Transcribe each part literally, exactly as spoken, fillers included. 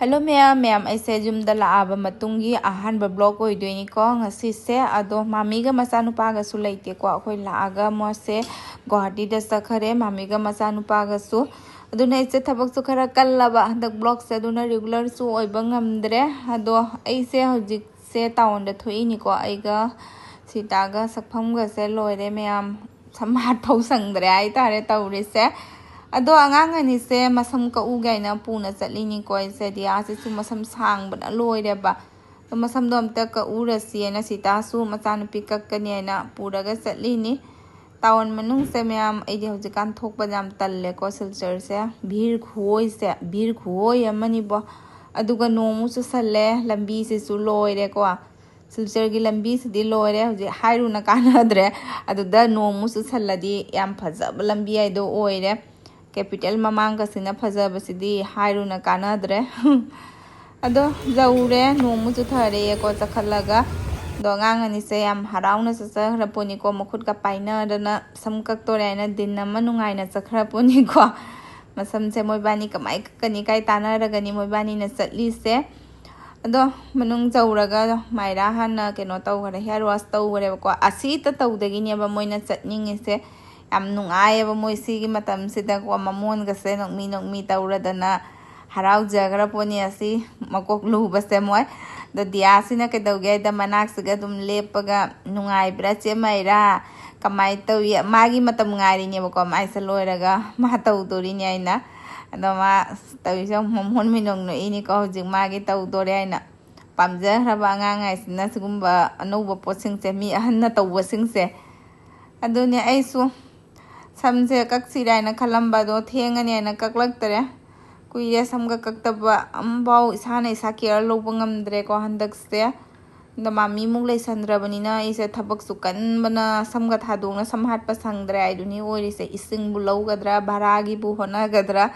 Hello ꯃꯌꯥꯝ, ꯃꯌꯥꯝ ꯑꯩꯁꯦ ꯌꯨꯝꯗ ꯂꯥꯛꯑꯕ ꯃꯇꯨꯡꯒꯤ ꯑꯍꯥꯟꯕ ꯕ꯭ꯂꯣꯛ ꯑꯣꯏꯗꯣꯏꯅꯤꯀꯣ ꯉꯁꯤꯁꯦ꯫ ꯑꯗꯣ ꯃꯥꯃꯤꯒ ꯃꯆꯥꯅꯨꯄꯥꯒꯁꯨ ꯂꯩꯇꯦꯀꯣ, ꯑꯩꯈꯣꯏ ꯂꯥꯛꯑꯒ ꯃꯣꯏꯁꯦ ꯒꯨꯋꯥꯍꯥꯇꯤꯗ ꯆꯠꯈꯔꯦ, ꯃꯥꯃꯤꯒ ꯃꯆꯥꯅꯨꯄꯥꯒꯁꯨ꯫ ꯑꯗꯨꯅ ꯑꯩꯁꯦ ꯊꯕꯛꯁꯨ ꯈꯔ ꯀꯜꯂꯕ ꯍꯟꯗꯛ ꯕ꯭ꯂꯣꯛꯁꯦ, ꯑꯗꯨꯅ ꯔꯤꯒꯨꯂꯔꯁꯨ ꯑꯣꯏꯕ ꯉꯝꯗ꯭ꯔꯦ꯫ ꯑꯗꯣ ꯑꯩꯁꯦ ꯍꯧꯖꯤꯛꯁꯦ ꯇꯥꯎꯟꯗ ꯊꯣꯛꯏꯅꯤꯀꯣ, ꯑꯩꯒ ꯁꯤꯇꯥꯒ꯫ ꯁꯛꯐꯝꯒꯁꯦ ꯂꯣꯏꯔꯦ ꯃꯌꯥꯝ, ꯁꯝ ꯍꯥꯠꯐꯧ ꯁꯪꯗ꯭ꯔꯦ ꯍꯥꯏꯇꯥꯔꯦ ꯇꯧꯔꯤꯁꯦ꯫ ꯑꯗꯣ ꯑꯉꯥꯡ ꯑꯅꯤꯁꯦ ꯃꯁꯝ ꯀꯛꯎꯒꯦ ꯍꯥꯏꯅ ꯄꯨꯅ ꯆꯠꯂꯤꯅꯤꯀꯣ ꯑꯩꯁꯦ꯫ ꯗꯤꯌꯥꯁꯤꯁꯨ ꯃꯁꯝ ꯁꯥꯡꯕꯅ ꯂꯣꯏꯔꯦꯕ꯫ ꯑꯗꯣ ꯃꯁꯝꯗꯣ ꯑꯝꯇ ꯀꯛꯎꯔꯁꯤꯅ ꯁꯤꯇꯥꯁꯨ ꯃꯆꯥꯅꯨꯄꯤ ꯀꯛꯀꯅꯤ ꯍꯥꯏꯅ ꯄꯨꯔꯒ ꯆꯠꯂꯤꯅꯤ꯫ ꯇꯥꯎꯟ ꯃꯅꯨꯡꯁꯦ ꯃꯌꯥꯝ, ꯑꯩꯗꯤ ꯍꯧꯖꯤꯛꯀꯥꯟ ꯊꯣꯛꯄꯗ ꯌꯥꯝ ꯇꯜꯂꯦꯀꯣ ꯁꯤꯜꯆꯔꯁꯦ꯫ ꯚꯤꯔ ꯈꯨꯑꯣꯏꯁꯦ, ꯚꯤꯔ ꯈꯨꯑꯣꯏ ꯑꯃꯅꯤꯕꯣ꯫ ꯑꯗꯨꯒ ꯅꯣꯡꯃꯨꯛ ꯆꯨꯁꯜꯂꯦ, ꯂꯝꯕꯤꯁꯤꯁꯨ ꯂꯣꯏꯔꯦꯀꯣ꯫ ꯁꯤꯜꯆꯔꯒꯤ ꯂꯝꯕꯤꯁꯤꯗꯤ ꯂꯣꯏꯔꯦ, ꯍꯧꯖꯤꯛ ꯍꯥꯏꯔꯨꯅ ꯀꯥꯟꯅꯗ꯭ꯔꯦ꯫ ꯑꯗꯨꯗ ꯅꯣꯡꯃꯨꯛ ꯆꯨꯁꯜꯂꯗꯤ ꯌꯥꯝ ꯐꯖꯕ ꯂꯝꯕꯤ ꯍꯥꯏꯗꯣ ꯑꯣꯏꯔꯦ꯫ ꯀꯦꯄꯤꯇꯦꯜ ꯃꯃꯥꯡꯒꯁꯤꯅ ꯐꯖꯕꯁꯤꯗꯤ ꯍꯥꯏꯔꯨꯅ ꯀꯥꯟꯅꯗ꯭ꯔꯦ꯫ ꯑꯗꯣ ꯌꯧꯔꯦ, ꯅꯣꯡꯃꯨꯛ ꯆꯨꯊꯔꯛꯑꯦꯀꯣ ꯆꯠꯈꯠꯂꯒ꯫ ꯑꯗꯣ ꯑꯉꯥꯡ ꯑꯅꯤꯁꯦ ꯌꯥꯝ ꯍꯔꯥꯎꯅ ꯆꯠꯆꯈ꯭ꯔ ꯄꯣꯠꯅꯤꯀꯣ, ꯃꯈꯨꯠꯀ ꯄꯥꯏꯅꯗꯅ ꯁꯝ ꯀꯛꯇꯣꯔꯦ ꯍꯥꯏꯅ ꯗꯤꯟ ꯑꯃ ꯅꯨꯡꯉꯥꯏꯅ ꯆꯠꯈ꯭ꯔ ꯄꯣꯠꯅꯤꯀꯣ꯫ ꯃꯁꯝꯁꯦ ꯃꯣꯏꯕꯥꯅꯤ ꯀꯃꯥꯏ ꯀꯛꯀꯅꯤ, ꯀꯥꯏ ꯇꯥꯟꯅꯔꯒꯅꯤ ꯃꯣꯏꯕꯥꯅꯤꯅ ꯆꯠꯂꯤꯁꯦ꯫ ꯑꯗꯣ ꯃꯅꯨꯡ ꯌꯧꯔꯒ ꯃꯥꯏꯔꯥ ꯍꯥꯟꯅ ꯀꯩꯅꯣ ꯇꯧꯈꯔꯦ, ꯍꯤꯌꯔ ꯋꯥꯁ ꯇꯧꯈꯔꯦꯕꯀꯣ꯫ ꯑꯁꯤꯇ ꯇꯧꯗꯒꯤꯅꯦꯕ ꯃꯣꯏꯅ ꯆꯠꯅꯤꯡꯉꯤꯁꯦ꯫ ꯌꯥꯝ ꯅꯨꯡꯉꯥꯏꯌꯦꯕ ꯃꯣꯏ ꯁꯤꯒꯤ ꯃꯇꯝꯁꯤꯗꯀꯣ, ꯃꯃꯣꯟꯒꯁꯦ ꯅꯣꯛꯃꯤ ꯅꯣꯛꯃꯤ ꯇꯧꯔꯗꯅ ꯍꯔꯥꯎꯖꯈ꯭ꯔ ꯄꯣꯠꯅꯤ ꯑꯁꯤ ꯃꯀꯣꯛ ꯂꯨꯕꯁꯦ ꯃꯣꯏ꯫ ꯑꯗꯣ ꯗꯤꯌꯥꯁꯤꯅ ꯀꯩꯗꯧꯒꯦ ꯍꯥꯏꯗ ꯃꯅꯥꯛꯁꯤꯒ ꯑꯗꯨꯝ ꯂꯦꯞꯄꯒ, "ꯅꯨꯡꯉꯥꯏꯕ꯭ꯔꯥ ꯆꯦ ꯃꯥꯏꯔꯥ? ꯀꯃꯥꯏꯅ ꯇꯧꯏ?" ꯃꯥꯒꯤ ꯃꯇꯝ ꯉꯥꯏꯔꯤꯅꯦꯕꯀꯣ, ꯃꯥꯏꯁꯦ ꯂꯣꯏꯔꯒ ꯃꯥ ꯇꯧꯗꯣꯔꯤꯅꯦ ꯍꯥꯏꯅ꯫ ꯑꯗꯣ ꯃꯥ ꯇꯧꯔꯤꯁꯦ ꯃꯃꯣꯟ ꯃꯤꯅꯣꯛ ꯅꯣꯛꯏꯅꯤꯀꯣ, ꯍꯧꯖꯤꯛ ꯃꯥꯒꯤ ꯇꯧꯗꯣꯔꯦ ꯍꯥꯏꯅ꯫ ꯄꯥꯝꯖꯈ꯭ꯔꯕ ꯑꯉꯥꯡ ꯍꯥꯏꯁꯤꯅ ꯁꯤꯒꯨꯝꯕ ꯑꯅꯧꯕ ꯄꯣꯠꯁꯤꯡꯁꯦ, ꯃꯤ ꯑꯍꯟꯅ ꯇꯧꯕꯁꯤꯡꯁꯦ꯫ ꯑꯗꯨꯅꯦ ꯑꯩꯁꯨ ꯁꯝꯁꯦ ꯀꯛꯁꯤꯔꯥ ꯍꯥꯏꯅ ꯈꯜꯂꯝꯕ, ꯑꯗꯣ ꯊꯦꯡꯉꯅꯤ ꯍꯥꯏꯅ ꯀꯛꯂꯛꯇꯔꯦ꯫ ꯀꯨꯏꯔꯦ ꯁꯝꯒ ꯀꯛꯇꯕ, ꯑꯃꯐꯥꯎ ꯏꯁꯥꯅ ꯏꯁꯥ ꯀꯤꯌꯔ ꯂꯧꯕ ꯉꯝꯗ꯭ꯔꯦꯀꯣ ꯍꯟꯗꯛꯁꯦ꯫ ꯑꯗ ꯃꯥꯃꯤꯃꯨꯛ ꯂꯩꯁꯟꯗ꯭ꯔꯕꯅꯤꯅ ꯑꯩꯁꯦ ꯊꯕꯛꯁꯨ ꯀꯟꯕꯅ ꯁꯝꯒ ꯊꯥꯗꯣꯛꯅ ꯁꯝ ꯍꯥꯠꯄ ꯁꯪꯗ꯭ꯔꯦ ꯍꯥꯏꯗꯨꯅꯤ ꯑꯣꯏꯔꯤꯁꯦ꯫ ꯏꯁꯤꯡꯕꯨ ꯂꯧꯒꯗ꯭ꯔꯥ, ꯚꯔꯥꯒꯤꯕꯨ ꯍꯣꯠꯅꯒꯗ꯭ꯔꯥ,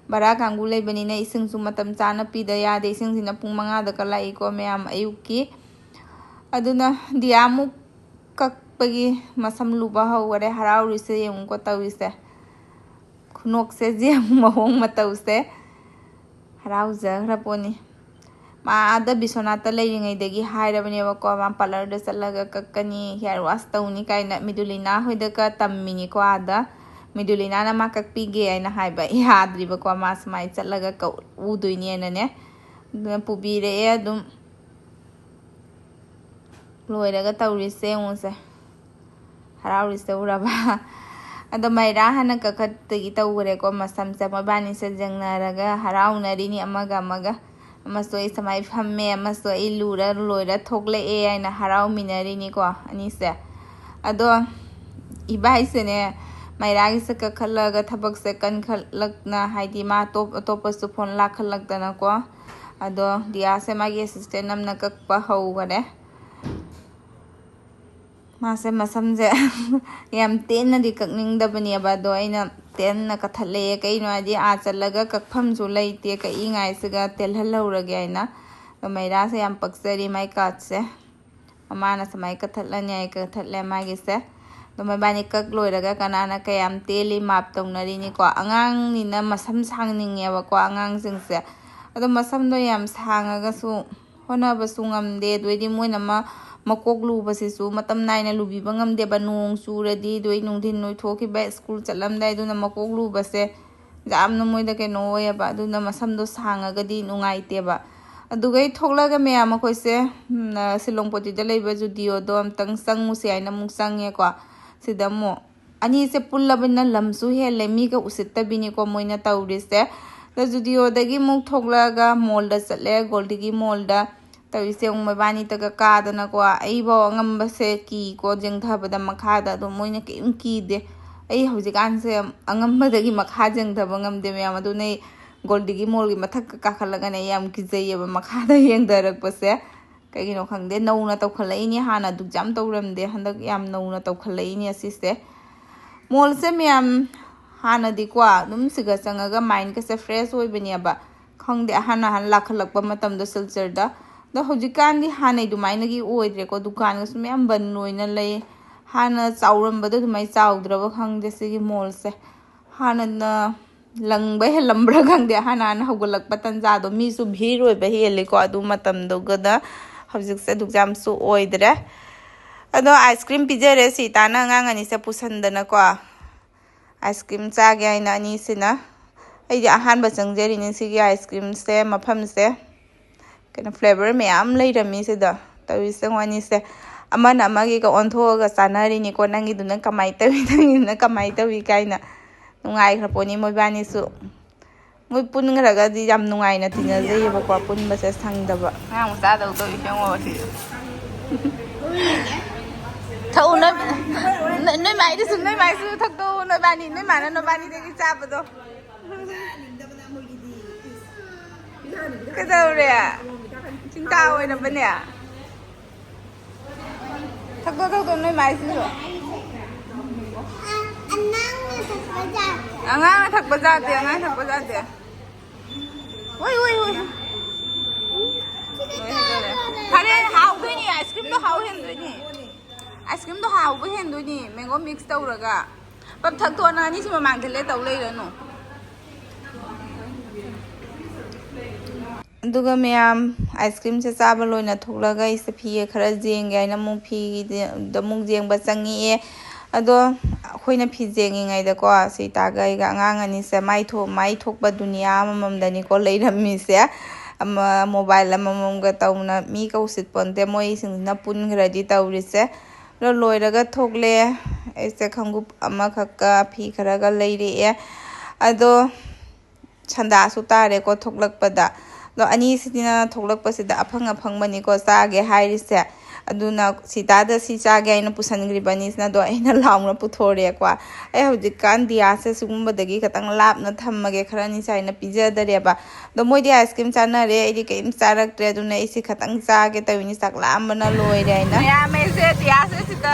ꯚꯔꯥ ꯀꯥꯡꯕꯨ ꯂꯩꯕꯅꯤꯅ ꯏꯁꯤꯡꯁꯨ ꯃꯇꯝ ꯆꯥꯅ ꯄꯤꯗ ꯌꯥꯗꯦ꯫ ꯏꯁꯤꯡꯁꯤꯅ ꯄꯨꯡ ꯃꯉꯥꯗꯒ ꯂꯥꯛꯏꯀꯣ ꯃꯌꯥꯝ ꯑꯌꯨꯛꯀꯤ꯫ ꯑꯗꯨꯅ ꯗꯤꯌꯥꯃꯨꯛ ꯀꯛꯄꯒꯤ ꯃꯁꯝ ꯂꯨꯕ ꯍꯧꯈꯔꯦ꯫ ꯍꯔꯥꯎꯔꯤꯁꯦ ꯌꯦꯡꯉꯨꯀꯣ ꯇꯧꯔꯤꯁꯦ꯫ ꯈꯨꯅꯣꯛꯁꯦ ꯌꯦꯡꯉꯨ, ꯃꯑꯣꯡ ꯃꯇꯧꯁꯦ꯫ ꯍꯔꯥꯎꯖꯈ꯭ꯔ ꯄꯣꯠꯅꯤ꯫ ꯃꯥ ꯑꯥꯗ ꯕꯤꯁ꯭ꯋꯥꯅꯥꯠꯇ ꯂꯩꯔꯤꯉꯩꯗꯒꯤ ꯍꯥꯏꯔꯕꯅꯦꯕꯀꯣ, ꯃꯥ ꯄꯥꯔꯂꯔꯗ ꯆꯠꯂꯒ ꯀꯛꯀꯅꯤ, ꯍꯤꯌꯥꯔ ꯋꯥꯁ ꯇꯧꯅꯤ ꯀꯥꯏꯅ꯫ ꯃꯤꯗꯨꯂꯤꯅꯥ ꯍꯣꯏꯗꯒ ꯇꯝꯃꯤꯅꯤꯀꯣ ꯑꯥꯗ꯫ ꯃꯤꯗꯨꯂꯤꯅꯥꯅ ꯃꯥ ꯀꯛꯄꯤꯒꯦ ꯍꯥꯏꯅ ꯍꯥꯏꯕ ꯌꯥꯗ꯭ꯔꯤꯕꯀꯣ, ꯃꯥ ꯁꯨꯃꯥꯏꯅ ꯆꯠꯂꯒ ꯀꯛꯎꯗꯣꯏꯅꯦꯅꯅꯦ꯫ ꯑꯗꯨꯅ ꯄꯨꯕꯤꯔꯛꯑꯦ ꯑꯗꯨꯝ꯫ ꯂꯣꯏꯔꯒ ꯇꯧꯔꯤꯁꯦ ꯌꯦꯡꯉꯨꯁꯦ꯫ ꯍꯔꯥꯎꯔꯤꯁꯦ ꯎꯔꯕ? ꯑꯗꯣ ꯃꯩꯔꯥ ꯍꯥꯟꯅ ꯀꯛꯈꯠꯇꯒꯤ ꯇꯧꯈ꯭ꯔꯦꯀꯣ ꯃꯁꯝꯁꯦ꯫ ꯃꯣꯏꯕꯥꯅꯤꯁꯦ ꯌꯦꯡꯅꯔꯒ ꯍꯔꯥꯎꯅꯔꯤꯅꯤ ꯑꯃꯒ ꯑꯃꯒ꯫ ꯑꯃꯁꯨ ꯑꯩ ꯁꯨꯃꯥꯏ ꯐꯝꯃꯦ, ꯑꯃꯁꯨ ꯑꯩ ꯂꯨꯔ ꯂꯣꯏꯔ ꯊꯣꯛꯂꯛꯑꯦ ꯍꯥꯏꯅ ꯍꯔꯥꯎꯃꯤꯟꯅꯔꯤꯅꯤꯀꯣ ꯑꯅꯤꯁꯦ꯫ ꯑꯗꯣ ꯏꯕꯥꯏꯁꯦꯅꯦ, ꯃꯩꯔꯥꯒꯤꯁꯦ ꯀꯛꯈꯠꯂꯒ ꯊꯕꯛꯁꯦ ꯀꯟꯈꯠꯂꯛꯅ, ꯍꯥꯏꯗꯤ ꯃꯥ ꯑꯇꯣꯞ ꯑꯇꯣꯞꯄꯁꯨ ꯐꯣꯟ ꯂꯥꯛꯈꯠꯂꯛꯇꯅꯀꯣ꯫ ꯑꯗꯣ ꯗꯤꯌꯥꯁꯦ ꯃꯥꯒꯤ ꯑꯦꯁꯤꯁꯇꯦꯟ ꯑꯃꯅ ꯀꯛꯄ ꯍꯧꯈꯔꯦ꯫ ꯃꯥꯁꯦ ꯃꯁꯝꯁꯦ ꯌꯥꯝ ꯇꯦꯟꯅꯗꯤ ꯀꯛꯅꯤꯡꯗꯕꯅꯦꯕ, ꯑꯗꯣ ꯑꯩꯅ ꯇꯦꯟꯅ ꯀꯛꯊꯠꯂꯛꯑꯦ꯫ ꯀꯩꯅꯣ ꯍꯥꯏꯗꯤ ꯑꯥ ꯆꯠꯂꯒ ꯀꯛꯐꯝꯁꯨ ꯂꯩꯇꯦ, ꯀꯛꯏꯉꯥꯏꯁꯤꯒ ꯇꯦꯜꯍꯜꯍꯧꯔꯒꯦ ꯍꯥꯏꯅ꯫ ꯑꯗꯣ ꯃꯩꯔꯥꯁꯦ ꯌꯥꯝ ꯄꯛꯆꯔꯤ ꯃꯥꯏ ꯀꯥꯠꯁꯦ꯫ ꯃꯃꯥꯅ ꯁꯨꯃꯥꯏꯅ ꯀꯛꯊꯠꯂꯅꯤ ꯍꯥꯏ ꯀꯛꯊꯠꯂꯦ ꯃꯥꯒꯤꯁꯦ꯫ ꯑꯗꯣ ꯃꯣꯏꯕꯥꯅꯤ ꯀꯛ ꯂꯣꯏꯔꯒ ꯀꯅꯥꯅ ꯀꯌꯥꯝ ꯇꯦꯜꯂꯤ ꯃꯥꯞ ꯇꯧꯅꯔꯤꯅꯤꯀꯣ꯫ ꯑꯉꯥꯡꯅꯤꯅ ꯃꯁꯝ ꯁꯥꯡꯅꯤꯡꯉꯦꯕꯀꯣ ꯑꯉꯥꯡꯁꯤꯡꯁꯦ꯫ ꯑꯗꯣ ꯃꯁꯝꯗꯣ ꯌꯥꯝ ꯁꯥꯡꯉꯒꯁꯨ ꯍꯣꯠꯅꯕꯁꯨ ꯉꯝꯗꯦ꯫ ꯑꯗꯨ ꯑꯣꯏꯗꯤ ꯃꯣꯏꯅ ꯑꯃ ꯃꯀꯣꯛ ꯂꯨꯕꯁꯤꯁꯨ ꯃꯇꯝ ꯅꯥꯏꯅ ꯂꯨꯕꯤꯕ ꯉꯝꯗꯦꯕ꯫ ꯅꯣꯡ ꯆꯨꯔꯗꯤ, ꯑꯗꯨ ꯑꯩ ꯅꯨꯡꯊꯤꯟ ꯅꯣꯏꯊꯣꯛꯈꯤꯕ ꯁ꯭ꯀꯨꯜ ꯆꯠꯂꯝꯗꯥꯏ, ꯑꯗꯨꯅ ꯃꯀꯣꯛ ꯂꯨꯕꯁꯦ ꯌꯥꯝꯅ ꯃꯣꯏꯗ ꯀꯩꯅꯣ ꯑꯣꯏꯌꯦꯕ꯫ ꯑꯗꯨꯅ ꯃꯁꯝꯗꯣ ꯁꯥꯡꯉꯒꯗꯤ ꯅꯨꯡꯉꯥꯏꯇꯦꯕ꯫ ꯑꯗꯨꯒꯩ ꯊꯣꯛꯂꯒ ꯃꯌꯥꯝ ꯑꯩꯈꯣꯏꯁꯦ, ꯎꯝ, ꯁꯤꯂꯣꯡꯄꯇꯤꯗ ꯂꯩꯕ ꯖꯨꯗꯤꯑꯣꯗꯣ ꯑꯝꯇꯪ ꯆꯪꯉꯨꯁꯦ ꯍꯥꯏꯅ ꯑꯃꯨꯛ ꯆꯪꯉꯦꯀꯣ꯫ ꯁꯤꯗ ꯑꯃꯨꯛ ꯑꯅꯤꯁꯦ ꯄꯨꯜꯂꯕꯅꯤꯅ ꯂꯝꯁꯨ ꯍꯦꯜꯂꯦ, ꯃꯤꯒ ꯎꯁꯤꯠꯇꯕꯤꯅꯤꯀꯣ ꯃꯣꯏꯅ ꯇꯧꯔꯤꯁꯦ꯫ ꯑꯗ ꯖꯨꯗꯤꯑꯣꯗꯒꯤ ꯑꯃꯨꯛ ꯊꯣꯛꯂꯛꯑꯒ ꯃꯣꯜꯗ ꯆꯠꯂꯦ, ꯒꯣꯜꯗꯤꯒꯤ ꯃꯣꯜꯗ꯫ ꯇꯧꯔꯤꯁꯦ ꯌꯦꯡꯉꯨ, ꯃꯣꯏꯕꯥꯅꯤꯇꯒ ꯀꯥꯗꯅꯀꯣ꯫ ꯑꯩꯐꯥꯎ ꯑꯉꯝꯕꯁꯦ ꯀꯤꯀꯣ, ꯌꯦꯡꯊꯕꯗ ꯃꯈꯥꯗ꯫ ꯑꯗꯣ ꯃꯣꯏꯅ ꯀꯔꯤꯝ ꯀꯤꯗꯦ꯫ ꯑꯩ ꯍꯧꯖꯤꯛꯀꯥꯟꯁꯦ ꯑꯉꯝꯕꯗꯒꯤ ꯃꯈꯥ ꯌꯦꯡꯊꯕ ꯉꯝꯗꯦ ꯃꯌꯥꯝ꯫ ꯑꯗꯨꯅ ꯑꯩ ꯒꯣꯜꯗꯤꯒꯤ ꯃꯣꯜꯒꯤ ꯃꯊꯛꯀ ꯀꯥꯈꯠꯂꯒꯅꯦ ꯑꯩ ꯌꯥꯝ ꯀꯤꯖꯩꯌꯦꯕ ꯃꯈꯥꯗ ꯌꯦꯡꯊꯔꯛꯄꯁꯦ꯫ ꯀꯩꯒꯤꯅꯣ ꯈꯪꯗꯦ, ꯅꯧꯅ ꯇꯧꯈꯠꯂꯛꯏꯅꯦ, ꯍꯥꯟꯅ ꯑꯗꯨꯛ ꯌꯥꯝ ꯇꯧꯔꯝꯗꯦ, ꯍꯟꯗꯛ ꯌꯥꯝ ꯅꯧꯅ ꯇꯧꯈꯠꯂꯛꯏꯅꯦ ꯑꯁꯤꯁꯦ꯫ ꯃꯣꯜꯁꯦ ꯃꯌꯥꯝ ꯍꯥꯟꯅꯗꯤꯀꯣ ꯑꯗꯨꯝ ꯁꯤꯒ ꯆꯪꯉꯒ ꯃꯥꯏꯟꯒꯁꯦ ꯐ꯭ꯔꯦꯁ ꯑꯣꯏꯕꯅꯦꯕ꯫ ꯈꯪꯗꯦ, ꯑꯍꯟ ꯑꯍꯟ ꯂꯥꯛꯈꯠꯂꯛꯄ ꯃꯇꯝꯗꯣ ꯁꯤꯜꯆꯔꯗ꯫ ꯑꯗꯣ ꯍꯧꯖꯤꯛꯀꯥꯟꯗꯤ ꯍꯥꯟꯅꯩ ꯑꯗꯨꯃꯥꯏꯅꯒꯤ ꯑꯣꯏꯗ꯭ꯔꯦꯀꯣ, ꯗꯨꯀꯥꯟꯒꯁꯨ ꯃꯌꯥꯝ ꯕꯟ ꯑꯣꯏꯅ ꯂꯩ꯫ ꯍꯥꯟꯅ ꯆꯥꯎꯔꯝꯕꯗꯣ ꯑꯗꯨꯃꯥꯏꯅ ꯆꯥꯎꯗ꯭ꯔꯕ ꯈꯪꯗꯦ ꯁꯤꯒꯤ ꯃꯣꯜꯁꯦ꯫ ꯍꯥꯟꯅꯅ ꯂꯪꯕ ꯍꯦꯜꯂꯝꯕ꯭ꯔꯥ ꯈꯪꯗꯦ, ꯍꯥꯟꯅ ꯍꯥꯟꯅ ꯍꯧꯒꯠꯂꯛꯄ ꯇꯟꯖꯥꯗꯣ꯫ ꯃꯤꯁꯨ ꯚꯤꯔ ꯑꯣꯏꯕ ꯍꯦꯜꯂꯤꯀꯣ ꯑꯗꯨ ꯃꯇꯝꯗꯨꯒꯗ꯫ ꯍꯧꯖꯤꯛꯁꯦ ꯑꯗꯨꯛ ꯌꯥꯝꯁꯨ ꯑꯣꯏꯗ꯭ꯔꯦ꯫ ꯑꯗꯣ ꯑꯥꯏꯁ ꯀ꯭ꯔꯤꯝ ꯄꯤꯖꯔꯦ ꯁꯤꯇꯥꯅ ꯑꯉꯥꯡ ꯑꯅꯤꯁꯦ ꯄꯨꯁꯟꯗꯅꯀꯣ꯫ ꯑꯥꯏꯁ ꯀ꯭ꯔꯤꯝ ꯆꯥꯒꯦ ꯍꯥꯏꯅ ꯑꯅꯤꯁꯤꯅ꯫ ꯑꯩꯗꯤ ꯑꯍꯥꯟꯕ ꯆꯪꯖꯔꯤꯅꯤ ꯁꯤꯒꯤ ꯑꯥꯏꯁ ꯀ꯭ꯔꯤꯝꯁꯦ, ꯃꯐꯝꯁꯦ꯫ ꯀꯩꯅꯣ, ꯐ꯭ꯂꯦꯕꯔ ꯃꯌꯥꯝ ꯂꯩꯔꯝꯃꯤ ꯁꯤꯗ꯫ ꯇꯧꯔꯤꯁꯦ ꯌꯦꯡꯉꯣ ꯑꯅꯤꯁꯦ꯫ ꯑꯃꯅ ꯑꯃꯒꯤꯒ ꯑꯣꯟꯊꯣꯛꯑꯒ ꯆꯥꯅꯔꯤꯅꯤꯀꯣ, "ꯅꯪꯒꯤꯗꯨꯅ ꯀꯃꯥꯏꯅ ꯇꯧꯏ, ꯅꯪꯒꯤꯗꯨꯅ ꯀꯃꯥꯏꯅ ꯇꯧꯏ?" ꯀꯥꯏꯅ꯫ ꯅꯨꯡꯉꯥꯏꯈ꯭ꯔ ꯄꯣꯠꯅꯤ ꯃꯣꯏꯕꯥꯅꯤꯁꯨ꯫ ꯃꯣꯏ ꯄꯨꯟꯈ꯭ꯔꯒꯗꯤ ꯌꯥꯝ ꯅꯨꯡꯉꯥꯏꯅ ꯇꯤꯟꯅꯖꯩꯌꯦꯕꯀꯣ, ꯄꯨꯟꯕꯁꯦ ꯁꯪꯗꯕ꯫ ꯑꯉꯥꯡ ꯃꯆꯥꯗꯧ ꯇꯧꯔꯤꯁꯦ ꯌꯦꯡꯉꯣ ꯁꯤ꯫ ꯊꯛꯎ ꯅꯣꯏ, ꯅꯣꯏ, ꯅꯣꯏ ꯃꯥꯏꯗꯨꯁꯨ, ꯅꯣꯏ ꯃꯥꯏꯁꯨ ꯊꯛꯇꯣꯛꯎ ꯅꯣꯏꯕꯥꯅꯤ, ꯅꯣꯏ ꯃꯥꯅ ꯅꯣꯏꯕꯥꯅꯤꯗꯒꯤ ꯆꯥꯕꯗꯣ꯫ ꯀꯩꯗꯧꯔꯦ? ꯆꯤꯡꯇꯥ ꯑꯣꯏꯔꯕꯅꯦ? ꯊꯛꯇꯣꯛ, ꯊꯛꯇꯣꯛ, ꯅꯣꯏ ꯃꯥꯏꯁꯤꯁꯨ꯫ ꯑꯉꯥꯡꯅ ꯊꯛꯄ ꯌꯥꯗꯦ꯫ ꯑꯉꯥꯡꯅ ꯊꯛꯄ ꯌꯥꯗꯦ, ꯑꯉꯥꯡ ꯊꯛꯄ ꯌꯥꯗꯦ꯫ ꯍꯣꯏ, ꯍꯣꯏ, ꯍꯣꯏ꯫ ꯐꯔꯦ, ꯍꯥꯎꯗꯣꯏꯅꯤ, ꯑꯥꯏꯁ ꯀ꯭ꯔꯤꯝꯗꯣ ꯍꯥꯎ ꯍꯦꯟꯗꯣꯏꯅꯤ꯫ ꯑꯥꯏꯁ ꯀ꯭ꯔꯤꯝꯗꯣ ꯍꯥꯎꯕ ꯍꯦꯟꯗꯣꯏꯅꯤ, ꯃꯦꯡꯒꯣ ꯃꯤꯛꯁ ꯇꯧꯔꯒ꯫ ꯄꯞ ꯊꯛꯇꯣꯛꯑꯣ, ꯅꯪ ꯑꯅꯤꯁꯤ ꯃꯃꯥꯡꯗ ꯂꯦ ꯇꯧ ꯂꯩꯔꯅꯨ꯫ ꯑꯗꯨꯒ ꯃꯌꯥꯝ, ꯑꯥꯏꯁ ꯀ꯭ꯔꯤꯝꯁꯦ ꯆꯥꯕ ꯂꯣꯏꯅ ꯊꯣꯛꯂꯒ ꯑꯩꯁꯦ ꯐꯤ ꯈꯔ ꯌꯦꯡꯒꯦ ꯍꯥꯏꯅ ꯑꯃꯨꯛ ꯐꯤꯒꯤꯗ ꯑꯃꯨꯛ ꯌꯦꯡꯕ ꯆꯪꯉꯛꯑꯦ꯫ ꯑꯗꯣ ꯑꯩꯈꯣꯏꯅ ꯐꯤ ꯌꯦꯡꯉꯤꯉꯩꯗꯀꯣ, ꯁꯤꯇꯥꯒ ꯑꯩꯒ ꯑꯉꯥꯡ ꯑꯅꯤꯁꯦ ꯃꯥꯏ ꯊꯣꯛ-, ꯃꯥꯏ ꯊꯣꯛꯄ ꯗꯨꯅꯤꯌꯥ ꯑꯃꯃꯝꯗꯅꯤꯀꯣ ꯂꯩꯔꯝꯃꯤꯁꯦ꯫ ꯑꯃ, ꯃꯣꯕꯥꯏꯜ ꯑꯃꯃꯝꯒ ꯇꯧꯅ ꯃꯤ ꯀꯧꯁꯤꯠ ꯄꯣꯟꯇꯦ, ꯃꯣꯏꯁꯤꯡꯁꯤꯅ ꯄꯨꯟꯈ꯭ꯔꯗꯤ ꯇꯧꯔꯤꯁꯦ꯫ ꯑꯗꯣ ꯂꯣꯏꯔꯒ ꯊꯣꯛꯂꯦ꯫ ꯑꯩꯁꯦ ꯈꯣꯡꯎꯞ ꯑꯃꯈꯛꯀ ꯐꯤ ꯈꯔꯒ ꯂꯩꯔꯛꯑꯦ꯫ ꯑꯗꯣ ꯁꯟꯗꯥꯁꯨ ꯇꯥꯔꯦꯀꯣ ꯊꯣꯛꯂꯛꯄꯗ꯫ ꯑꯗꯣ ꯑꯅꯤꯁꯤꯅ ꯊꯣꯛꯂꯛꯄꯁꯤꯗ ꯑꯐꯪ ꯑꯐꯪꯕꯅꯤꯀꯣ ꯆꯥꯒꯦ ꯍꯥꯏꯔꯤꯁꯦ꯫ ꯑꯗꯨꯅ ꯁꯤꯇꯥꯗ ꯁꯤ ꯆꯥꯒꯦ ꯍꯥꯏꯅ ꯄꯨꯁꯟꯈ꯭ꯔꯤꯕ ꯑꯅꯤꯁꯤꯅ, ꯑꯗꯣ ꯑꯩꯅ ꯂꯥꯎꯅ ꯄꯨꯊꯣꯔꯛꯑꯦꯀꯣ꯫ ꯑꯩ ꯍꯧꯖꯤꯛꯀꯥꯟ ꯗꯤꯌꯥꯁꯦ ꯁꯤꯒꯨꯝꯕꯗꯒꯤ ꯈꯤꯇꯪ ꯂꯥꯞꯅ ꯊꯝꯃꯒꯦ, ꯈꯔꯅꯤ ꯁꯥꯏꯅ ꯄꯤꯖꯗꯔꯦꯕ꯫ ꯑꯗꯣ ꯃꯣꯏꯗꯤ ꯑꯥꯏꯁ ꯀ꯭ꯔꯤꯝ ꯆꯥꯅꯔꯦ, ꯑꯩꯗꯤ ꯀꯔꯤꯝ ꯆꯥꯔꯛꯇ꯭ꯔꯦ, ꯑꯗꯨꯅ ꯑꯩꯁꯤ ꯈꯇꯪ ꯆꯥꯒꯦ ꯇꯧꯔꯤꯅꯤ, ꯆꯥꯛ ꯂꯥꯝꯕꯅ ꯂꯣꯏꯔꯦ ꯍꯥꯏꯅ꯫ ꯃꯌꯥꯝ ꯑꯩꯁꯦ ꯗꯤꯌꯥꯁꯦ ꯁꯤꯗ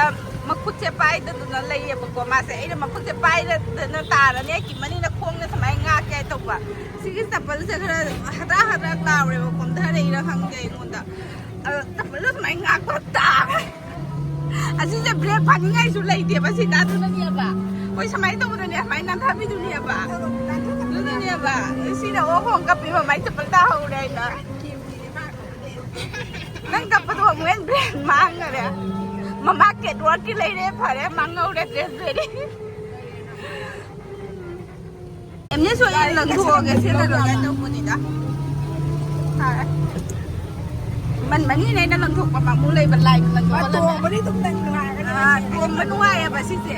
ꯃꯈꯨꯠꯁꯦ ꯄꯥꯏꯗꯗꯅ ꯂꯩꯌꯦꯕꯀꯣ, ꯃꯥꯁꯦ ꯑꯩꯅ ꯃꯈꯨꯠꯁꯦ ꯄꯥꯏꯗꯅ ꯇꯥꯔꯅꯤ, ꯑꯩꯒꯤ ꯃꯅꯤꯡꯅ ꯈꯣꯡꯅ ꯁꯨꯃꯥꯏꯅ ꯉꯥꯛꯀꯦ ꯍꯥꯏ ꯇꯧꯕ꯫ ꯁꯤꯒꯤ ꯆꯄꯜꯁꯦ ꯈꯔ ꯍꯗ꯭ꯔꯥꯛ ꯍꯗ꯭ꯔꯥꯛ ꯂꯥꯎꯔꯦꯕ, ꯀꯣꯝꯊꯔꯛꯏꯔꯥ ꯈꯪꯗꯦ ꯑꯩꯉꯣꯟꯗ꯫ ꯑꯗꯣ ꯆꯄꯜꯗꯣ ꯁꯨꯃꯥꯏꯅ ꯉꯥꯛꯄ ꯇꯥꯔꯦ꯫ ꯑꯁꯤꯁꯦ ꯕ꯭ꯔꯦꯛ ꯐꯥꯅꯤꯡꯉꯥꯏꯁꯨ ꯂꯩꯇꯦꯕ, ꯁꯤꯗ ꯑꯗꯨꯅꯅꯦꯕ꯫ ꯍꯣꯏ, ꯁꯨꯃꯥꯏꯅ ꯇꯧꯕꯗꯅꯦ, ꯁꯨꯃꯥꯏꯅ ꯅꯥꯟꯊꯕꯤꯗꯨꯅꯦꯕ꯫ ꯁꯤꯅ ꯑꯣ ꯈꯣꯡ ꯀꯞꯄꯤ ꯃꯃꯥꯏ ꯆꯄꯜ ꯇꯥꯍꯧꯔꯦ ꯑꯩꯅ꯫ ꯅꯪ ꯀꯞꯄꯗꯣ ꯑꯃꯨꯛ ꯍꯦꯟ ꯕ꯭ꯔꯦꯟ ꯃꯥꯡꯈꯔꯦ꯫ ꯃꯃꯥ ꯀꯦꯠꯋꯥꯛꯀꯤ ꯂꯩꯔꯦ ꯐꯔꯦ ꯃꯥꯡꯍꯧꯔꯦ ꯗ꯭ꯔꯦꯁ ꯂꯩꯔꯦ꯫ ꯑꯦꯝꯅꯦꯁ ꯍꯣꯏ ꯂꯪꯊꯣꯛꯑꯒꯦ ꯁꯦꯠꯂꯔꯣꯏꯒꯦ ꯇꯧꯕꯅꯤꯗ꯫ ꯐꯔꯦ꯫ ꯃꯟ ꯃꯅꯤꯅ ꯑꯩꯅ ꯂꯪꯊꯣꯛꯄ ꯃꯥꯡꯃꯨ ꯂꯩꯕ ꯂꯥꯏꯗ ꯂꯪꯊꯣꯛꯍꯜꯂꯝꯃꯦ꯫ ꯇꯣꯡꯕꯗꯤ ꯑꯗꯨꯝ ꯅꯪ ꯅꯨꯡꯉꯥꯏꯔꯒꯅꯤ꯫ ꯑꯥ, ꯇꯣꯡꯕ ꯅꯨꯡꯉꯥꯏꯌꯦꯕ ꯁꯤꯁꯦ꯫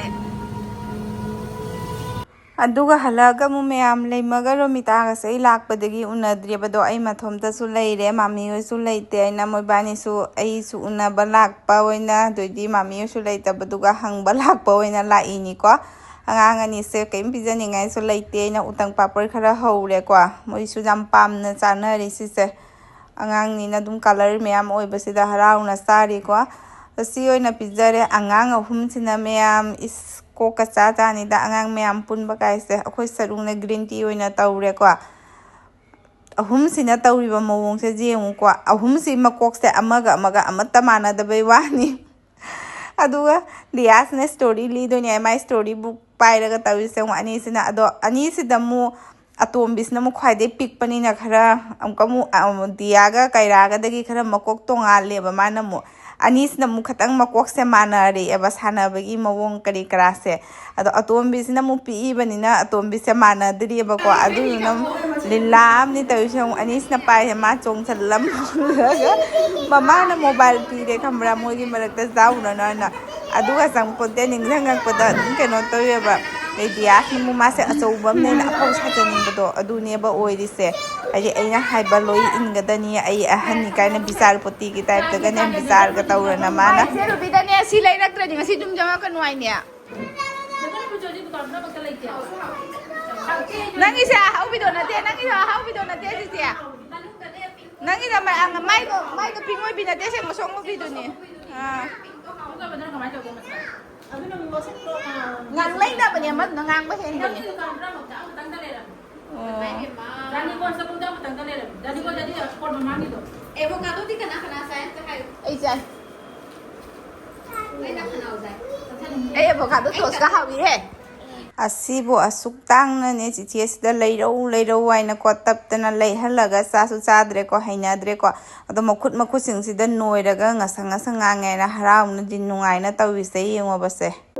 ꯑꯗꯨꯒ ꯍꯜꯂꯛꯑꯒ ꯑꯃꯨꯛ ꯃꯌꯥꯝ ꯂꯩꯃꯒ ꯔꯣꯃꯤꯇꯥꯒꯁꯦ ꯑꯩ ꯂꯥꯛꯄꯗꯒꯤ ꯎꯅꯗ꯭ꯔꯦꯕꯗꯣ꯫ ꯑꯩ ꯃꯊꯣꯝꯇꯁꯨ ꯂꯩꯔꯦ, ꯃꯥꯃꯤ ꯍꯣꯏꯁꯨ ꯂꯩꯇꯦ꯫ ꯑꯩꯅ ꯃꯣꯏꯕꯥꯅꯤꯁꯨ ꯑꯩꯁꯨ ꯎꯅꯕ ꯂꯥꯛꯄ ꯑꯣꯏꯅ, ꯑꯗꯨꯏꯗꯤ ꯃꯥꯃꯤ ꯍꯣꯏꯁꯨ ꯂꯩꯇꯕꯗꯨꯒ ꯍꯪꯕ ꯂꯥꯛꯄ ꯑꯣꯏꯅ ꯂꯥꯛꯏꯅꯤꯀꯣ꯫ ꯑꯉꯥꯡ ꯑꯅꯤꯁꯦ ꯀꯔꯤꯝ ꯄꯤꯖꯅꯤꯡꯉꯥꯏꯁꯨ ꯂꯩꯇꯦ꯫ ꯑꯩꯅ ꯎꯇꯪ ꯄꯥꯄꯣꯏ ꯈꯔ ꯍꯧꯔꯦꯀꯣ꯫ ꯃꯣꯏꯁꯨ ꯌꯥꯝ ꯄꯥꯝꯅ ꯆꯥꯅꯔꯤ ꯁꯤꯁꯦ꯫ ꯑꯉꯥꯡꯅꯤꯅ ꯑꯗꯨꯝ ꯀꯂꯔ ꯃꯌꯥꯝ ꯑꯣꯏꯕꯁꯤꯗ ꯍꯔꯥꯎꯅ ꯆꯥꯔꯤꯀꯣ꯫ ꯑꯁꯤ ꯑꯣꯏꯅ ꯄꯤꯖꯔꯦ꯫ ꯑꯉꯥꯡ ꯑꯍꯨꯝꯁꯤꯅ ꯃꯌꯥꯝ ꯏꯁ ꯀꯣꯛꯀ ꯆꯥ ꯆꯥꯅꯤꯗ꯫ ꯑꯉꯥꯡ ꯃꯌꯥꯝ ꯄꯨꯟꯕ ꯀꯥꯏꯁꯦ꯫ ꯑꯩꯈꯣꯏ ꯁꯔꯨꯅ ꯒ꯭ꯔꯤꯟ ꯇꯤ ꯑꯣꯏꯅ ꯇꯧꯔꯦꯀꯣ꯫ ꯑꯍꯨꯝꯁꯤꯅ ꯇꯧꯔꯤꯕ ꯃꯑꯣꯡꯁꯦ ꯌꯦꯡꯉꯨꯀꯣ꯫ ꯑꯍꯨꯝꯁꯤ ꯃꯀꯣꯛꯁꯦ ꯑꯃꯒ ꯑꯃꯒ ꯑꯃꯠꯇ ꯃꯥꯟꯅꯗꯕꯩ ꯋꯥꯅꯤ꯫ ꯑꯗꯨꯒ ꯗꯤꯌꯥꯁꯅ ꯁ꯭ꯇꯣꯔꯤ ꯂꯤꯗꯣꯏꯅꯦ꯫ ꯃꯥꯏ ꯁ꯭ꯇꯣꯔꯤ ꯕꯨꯛ ꯄꯥꯏꯔꯒ ꯇꯧꯔꯤꯁꯦ ꯑꯃꯨꯛ ꯑꯅꯤꯁꯤꯅ꯫ ꯑꯗꯣ ꯑꯅꯤꯁꯤꯗ ꯑꯃꯨꯛ ꯑꯇꯣꯝꯕꯤꯁꯤꯅ ꯑꯃꯨꯛ ꯈ꯭ꯋꯥꯏꯗꯩ ꯄꯤꯛꯄꯅꯤꯅ ꯈꯔ ꯑꯃꯨꯛꯀ ꯑꯃꯨꯛ, ꯑ, ꯗꯤꯌꯥꯒ ꯀꯩꯔꯥꯒꯗꯒꯤ ꯈꯔ ꯃꯀꯣꯛ ꯇꯣꯡꯉꯥꯜꯂꯦꯕ꯫ ꯃꯥꯅ ꯑꯃꯨꯛ, ꯑꯅꯤꯁꯤꯅ ꯑꯃꯨꯛ ꯈꯤꯇꯪ ꯃꯀꯣꯛꯁꯦ ꯃꯥꯟꯅꯔꯛꯑꯦꯕ, ꯁꯥꯟꯅꯕꯒꯤ ꯃꯑꯣꯡ ꯀꯔꯤ ꯀꯔꯥꯁꯦ꯫ ꯑꯗꯣ ꯑꯇꯣꯝꯕꯤꯁꯤꯅ ꯑꯃꯨꯛ ꯄꯤꯛꯏꯕꯅꯤꯅ ꯑꯇꯣꯝꯕꯤꯁꯦ ꯃꯥꯟꯅꯗ꯭ꯔꯤꯑꯕꯀꯣ꯫ ꯑꯗꯨꯗꯨꯅ ꯑꯃꯨꯛ ꯂꯤꯂꯥ ꯑꯃꯅꯤ ꯇꯧꯔꯤꯁꯦ꯫ ꯑꯃꯨꯛ ꯑꯅꯤꯁꯤꯅ ꯄꯥꯏꯁꯦ ꯃꯥ ꯆꯣꯡꯁꯜꯂꯝꯃꯒ ꯃꯃꯥꯅ ꯃꯣꯕꯥꯏꯜ ꯄꯤꯔꯦ ꯈꯪꯕ꯭ꯔꯥ, ꯃꯣꯏꯒꯤ ꯃꯔꯛꯇ ꯆꯥꯎꯅꯅ꯫ ꯑꯗꯨꯒ ꯆꯪꯄꯣꯠꯇꯦ, ꯅꯤꯡꯁꯤꯡꯉꯛꯄꯗ ꯑꯗꯨꯝ ꯀꯩꯅꯣ ꯇꯧꯋꯦꯕ꯫ ꯑꯩ ꯗꯤꯌꯥꯁꯅ ꯑꯃꯨꯛ ꯃꯥꯁꯦ ꯑꯆꯧꯕ ꯑꯃꯅꯦꯅ ꯑꯐꯧ ꯁꯥꯖꯅꯤꯡꯕꯗꯣ ꯑꯗꯨꯅꯦꯕ ꯑꯣꯏꯔꯤꯁꯦ꯫ ꯍꯥꯏꯗꯤ ꯑꯩꯅ ꯍꯥꯏꯕ ꯂꯣꯏ ꯏꯟꯒꯗꯅꯤ, ꯑꯩ ꯑꯍꯟꯅꯤ ꯀꯥꯏꯅ ꯕꯤꯆꯥꯔ ꯄꯣꯇꯤꯒꯤ ꯇꯥꯏꯞꯇꯒꯅꯦ ꯕꯤꯆꯥꯔꯒ ꯇꯧꯔꯅ ꯃꯥꯅ꯫ ꯁꯦ ꯔꯨꯕꯤꯗꯅꯦ, ꯁꯤ ꯂꯩꯔꯛꯇ꯭ꯔꯗꯤ ꯉꯁꯤ ꯑꯗꯨꯝ ꯆꯪꯉꯛꯀꯅꯨ ꯍꯥꯏꯅꯦ꯫ ꯅꯪꯒꯤꯁꯦ ꯑꯍꯥꯎꯕꯤꯗꯣ ꯅꯠꯇꯦ, ꯅꯪꯒꯤꯗꯣ ꯑꯍꯥꯎꯕꯤꯗꯣ ꯅꯠꯇꯦ ꯁꯤꯁꯦ꯫ ꯅꯪꯒꯤꯗꯣ ꯃ-, ꯃꯥꯏꯗꯣ, ꯃꯥꯏꯗꯣ ꯄꯤꯡ ꯑꯣꯏꯕꯤ ꯅꯠꯇꯦ, ꯑꯁꯦꯡꯕ ꯁꯣꯡꯕ ꯐꯤꯗꯨꯅꯤ꯫ ꯑꯥ꯫ ꯉꯥꯡ ꯂꯩꯅꯕꯅꯦ, ꯑꯃꯗꯨꯅ ꯉꯥꯡꯕ ꯍꯦꯟꯕꯅꯦ꯫ ꯑꯣ꯫ ꯑꯦꯚꯣꯀꯥꯗꯣꯗꯤ ꯀꯅꯥ ꯀꯅꯥ ꯆꯥꯏ ꯑꯝꯇ ꯍꯥꯏꯌꯨ꯫ ꯑꯩ ꯆꯥꯏ꯫ ꯑꯩ ꯑꯦꯚꯣꯀꯥꯗꯣ ꯇꯣꯁꯀ ꯍꯥꯎꯏꯍꯦ꯫ ꯑꯁꯤꯕꯨ ꯑꯁꯨꯛ ꯇꯥꯡꯅꯅꯦ ꯆꯤꯆꯦꯁꯤꯗ ꯂꯩꯔꯧ ꯂꯩꯔꯧ ꯍꯥꯏꯅꯀꯣ ꯇꯞꯇꯅ ꯂꯩꯍꯜꯂꯒ ꯆꯥꯁꯨ ꯆꯥꯗ꯭ꯔꯦꯀꯣ, ꯍꯩꯅꯗ꯭ꯔꯦꯀꯣ꯫ ꯑꯗꯣ ꯃꯈꯨꯠ ꯃꯈꯨꯠꯁꯤꯡꯁꯤꯗ ꯅꯣꯏꯔꯒ ꯉꯁꯪ ꯉꯁꯪ ꯉꯥꯡꯉꯦꯅ ꯍꯔꯥꯎꯅꯗꯤ ꯅꯨꯡꯉꯥꯏꯅ ꯇꯧꯔꯤꯁꯦ, ꯌꯦꯡꯉꯣꯕꯁꯦ꯫